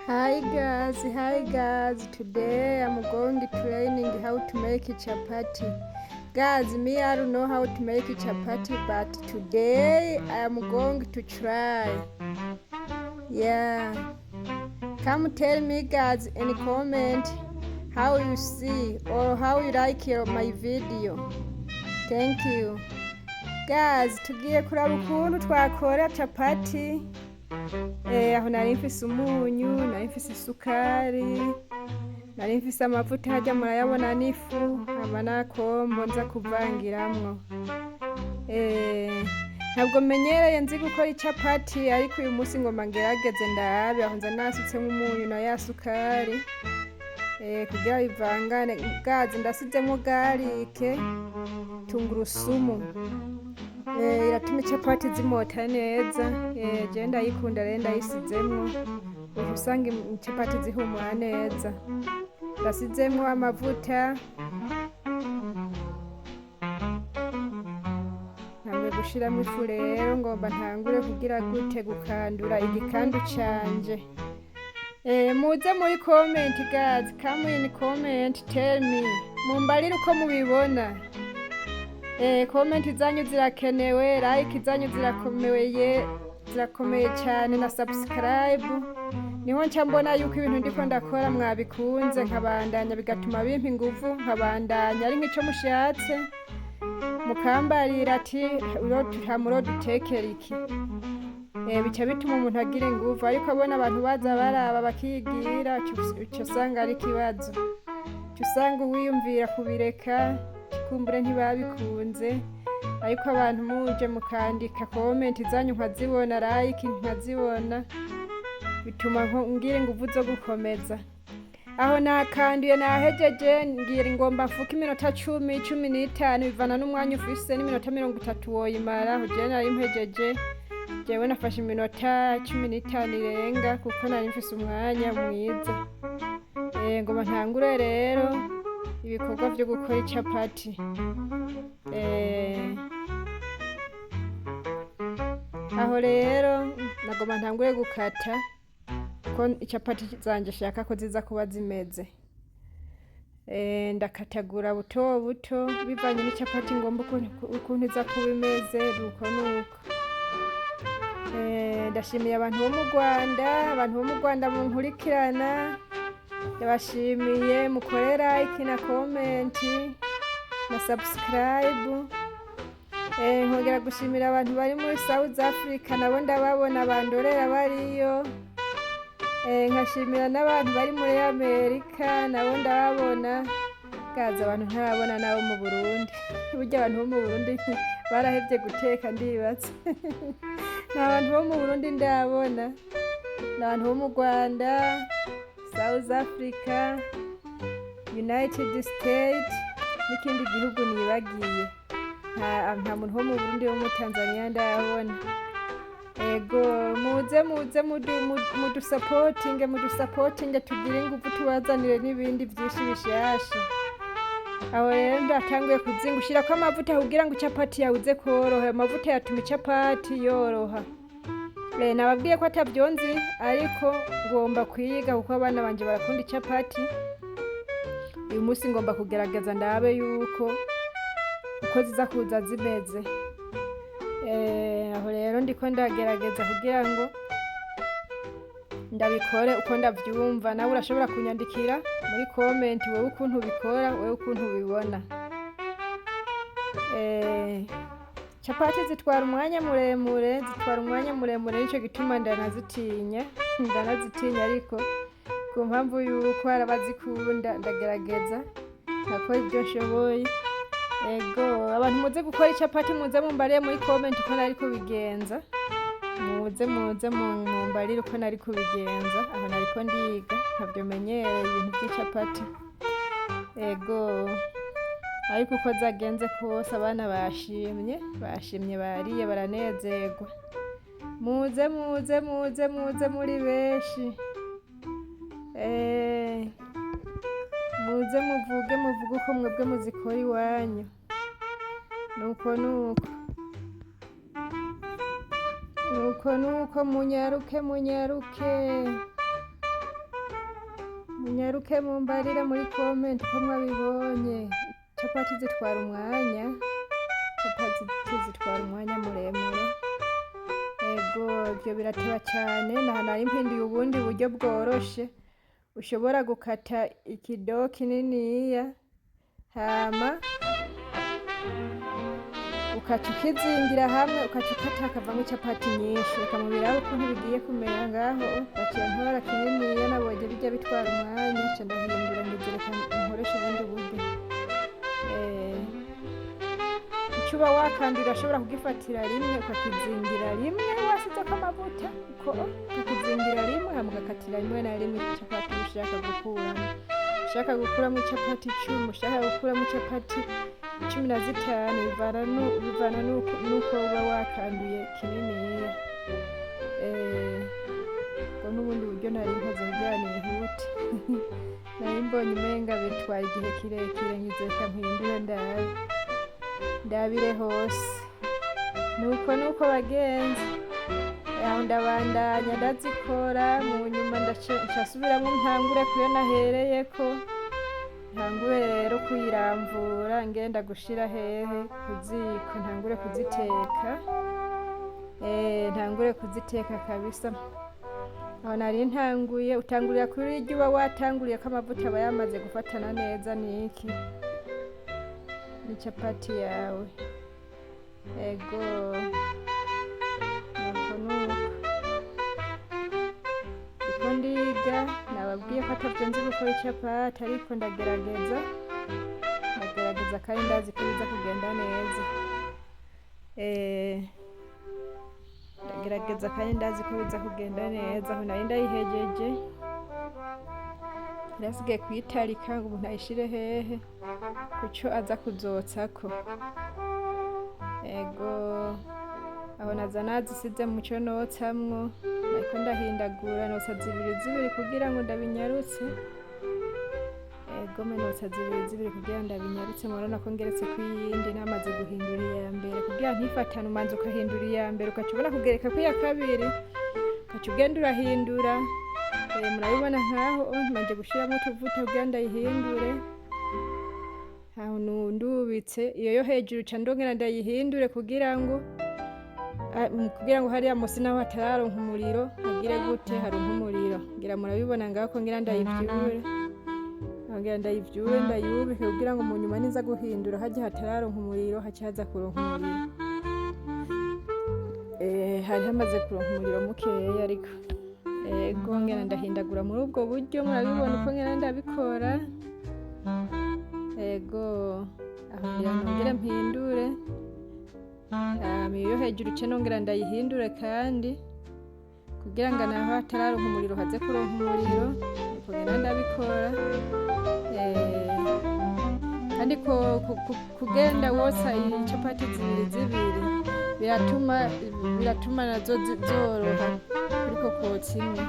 Hi guys, hi guys. Today I'm going to training how to make chapati. Guys, me I don't know how to make chapati, but today I'm going to try. Yeah. Come tell me guys in comment how you see or how you like my video. Thank you. Guys, tugiye kuraba ukuntu twakora chapati. Aho nari mfise umunyu, nari mfise isukari, nari mfise amavuta harya murayabona n'ifu, hama n'akombo nza kuvangiramwo. Ntabwo menyereye nzi gukora icapati, ariko uyu munsi ngomba ngerageze ndabe. Aho nza nasutsemwo umunyu na ya sukari kugira bivangane. Gazi ndasizemwo garike, tungurusumu. Iratuma icapati zimota neza. Jewe ndayikunda rero ndayisizemwo, uca usanga icapati zihumura neza. Ndasizemwo amavuta, ntanguye gushiramwo ifu rero, ngomba ntangure kugira gute gukandura igikandu canje. Muze muri comment guys, come in comment, tell me, mumbarire uko mubibona. Comment zanyu zirakenewe, like zanyu zirakomeye, zirakomeye cyane na subscribe. Niho nca mbona yuko ibintu ndiko ndakora mwabikunze, nkabandanya, bigatuma bimpa inguvu nkabandanya. Ari nk'ico mushatse mukambarira ati murodutekera iki, bica bituma umuntu agira inguvu. Ariko abona abantu baza baraba bakigira, uca usanga ari ikibazo, uca usanga uwiyumvira kubireka, kumbure ntibabikunze. Ariko abantu muje mukandika comment zanyu nkazibona, like nkazibona, bituma ngira inguvu zo gukomeza. Aho nakanduye nahejeje, ngira ngomba mfuke iminota 10, 15, bivana n'umwanya ufise, n'iminota 30 woyimara. Aho jewe nari mpejeje, jewe nafashe iminota 15 irenga kuko nari mfise umwanya mwiza. Ngomba ntangure rero ibikorwa vyo gukora icapati. Aho rero nagomba ntangure gukata ko icapati zanje shaka ko ziza kuba zimeze. Ndakatagura buto buto bivanye n'icapati ngomba ukuntu iza kuba imeze, nuko nuko. Ndashimiye abantu bo mu Rwanda, abantu bo mu Rwanda munkurikirana, ndabashimiye, mukore like na comment na subscribe. Nkongera gushimira abantu bari muri South Africa, nabo ndababona bandorera bariyo. Nkashimira n'abantu bari muri Amerika, nabo ndababona. Gaza abantu ntarabona nabo mu Burundi. Burya abantu bo mu Burundi barahevye guteka ndibatse. Nta bantu bo mu Burundi ndabona, ni abantu bo mu Rwanda, South Africa, United States n'ikindi gihugu nibagiye. Nta muntu wo mu Burundi, wo muri Tanzania ndabona. Ego, muze muze mudusapotinge, mudusapotinge tugire inguvu tubazanire n'ibindi vyinshi bishasha. Aho rero ndatanguye kuzinga, ushirako amavuta kugira ngo icapati yawe ize koroha. Amavuta yatuma icapati yoroha. Nababwiye ko atavyo nzi, ariko ngomba kwiga kuko abana banje barakunda icapati. Uyu munsi ngomba kugerageza ndabe yuko uko ziza kuza zimeze. Aho rero ndiko ndagerageza kugira ngo ndabikore uko ndavyumva. Nawe urashobora kunyandikira muri comment wewe ukuntu ubikora, wewe ukuntu ubibona. Capati zitwara umwanya muremure, zitwara umwanya muremure, nico gituma ndanazitinya, ndanazitinya, ariko ku mpamvu yuko hari abazikunda ndagerageza nkakora ibyo nshoboye. Ego, abantu muze gukora icapati, muze mumbarire muri comment uko nari kubigenza. Muze muze mumbarire uko nari kubigenza. Aho nariko ndiga, ntabyo menyereye ibintu vy'icapati. Ego, ariko uko zagenze kose abana bashimye, bashimye, bariye baranezerwa. Muze muze muze muze muri benshi. Muze muvuge, muvuge uko mwebwe muzikora iwanyu. Nuko nuko nuko nuko, munyaruke munyaruke. Munyaruke mumbarire muri comment ko mwabibonye. Capati zitwara umwanya, capati zitwara umwanya muremure. Ego, ivyo birateba cane. Naha nari mpinduye ubundi buryo bworoshe. Ushobora gukata ikido kininiya, hama ukaca ukizingira hamwe, ukaca ukata hakavamwo icapati nyinshi. Reka mubirabe ukuntu bigiye kumera ngaho. Baciye ntora kininiya, nabonye bijya bitwara umwanya, nca ndahindura, ngize reka nkoreshe ubundi buryo. Ico uba wakanduye urashobora kugifatira rimwe, ukakizingira rimwe wasizeko amavuta, uko ukakizingira rimwe, hama ugakatira rimwe na rimwe icapati ushaka gukuramwo. Ushaka gukuramwo icapati 10, ushaka gukuramwo icapati 15, bivana nuko uba wakanduye kininiya. Ubwo n'ubundi buryo nari nkoze kugira nihute. Nari mbonye umenga bitwaye igihe kirekire, ngize reka mpindure ndabe, ndabire hose. Nuko nuko bagenzi, aho ndabandanya ndazikora, mu nyuma ncasubiramwo ntangure kuyo nahereyeko, ntangure rero kuyiramvura ngenda gushira hehe ku ziko, ntangure kuziteka. Ntangure kuziteka kabisa. Aho nari ntanguye, utangurira kuri iryo uba watanguriye ko amavuta aba yamaze gufatana neza niki n'icapati yawe. Ego, nuko nuko ndiko ndiga. Nababwiye ko atavyo nzi gukora icapati, ariko ndagerageza, ndagerageza kandi ndazi ko biza kugenda neza. Ndagerageza kandi ndazi ko biza kugenda neza. Aho nari ndayihejeje, yarasigaye kuyitarika ngo umuntu ayishire hehe kuco aza kuzotsako. Ego, aho naza nazisize muco notsamwo, nariko ndahindagura, notsa zibiri zibiri kugira ngo ndabinyarutse. Ego me, notsa zibiri zibiri kugira ndabinyarutse. Murabona ko ngeretse kw'iyindi namaze guhindura iya mbere kugira ntifatane. Umanza ukahindura iya mbere, ugaca ubona kugereka kw'iya kabiri, ugaca ugenda urahindura. Murabibona nkaho manje gushiramwo utuvuta kugira ndayihindure. Aho ndubitse iyo yo hejuru, ca ndongera ndayihindure kugira ngo hariya musi naho hatararonka umuriro hagire gute, haronka umuriro. Ngira murabibona ngaho ko ngira ndayivyure, ngira ndayivyure, ndayubike kugira ngo mu nyuma niza guhindura harya hatararonka umuriro hace haza kuronka umuriro. Hari hamaze kuronka umuriro mukeya, ariko ego ngena ndahindagura muri ubwo buryo. Murabibona uko ngena ndabikora. Ego, aho ngira nongere mpindure, hama iyo hejuru ce nongera ndayihindure kandi kugira ngo naho hatararonka umuriro haze kuronka umuriro. Uko ngenda ndabikora. Kandi kugenda wotsa icapati zibiri zibiri biratuma nazo zoroha kuriko kotsa imwe.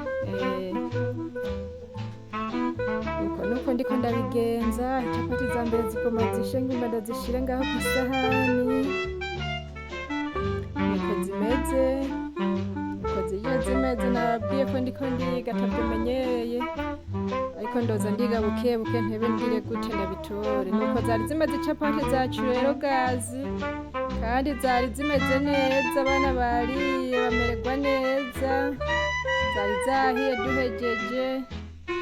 Uko nuko ndiko ndabigenza. Icapati za mbere zigoma zishe, ngomba ndazishire ngaho kw'isahani. Niko zimeze, uko zije zimeze. Nababwiye ko ndiko ndiga, atavyo menyereye, ariko ndoza ndiga buke buke, ntebe ngire gute ndabitore. Nuko zari zimeze icapati zacu rero gazi, kandi zari zimeze neza. Abana bariye bamererwa neza, zari zahiye duhejeje.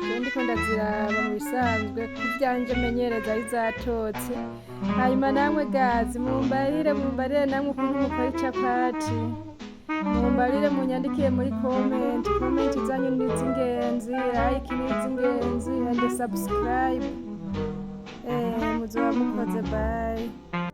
Jewe ndiko ndaziraba mu bisanzwe ku vyanje menyere zari zatotse. Hanyuma namwe gazi mumbarire, mumbarire namwe ukuntu mukora icapati. Mumbarire, munyandikire muri comment. Comment zanyu ni iz'ingenzi, like ni iz'ingenzi and subscribe. Muzoba mukoze. Bye.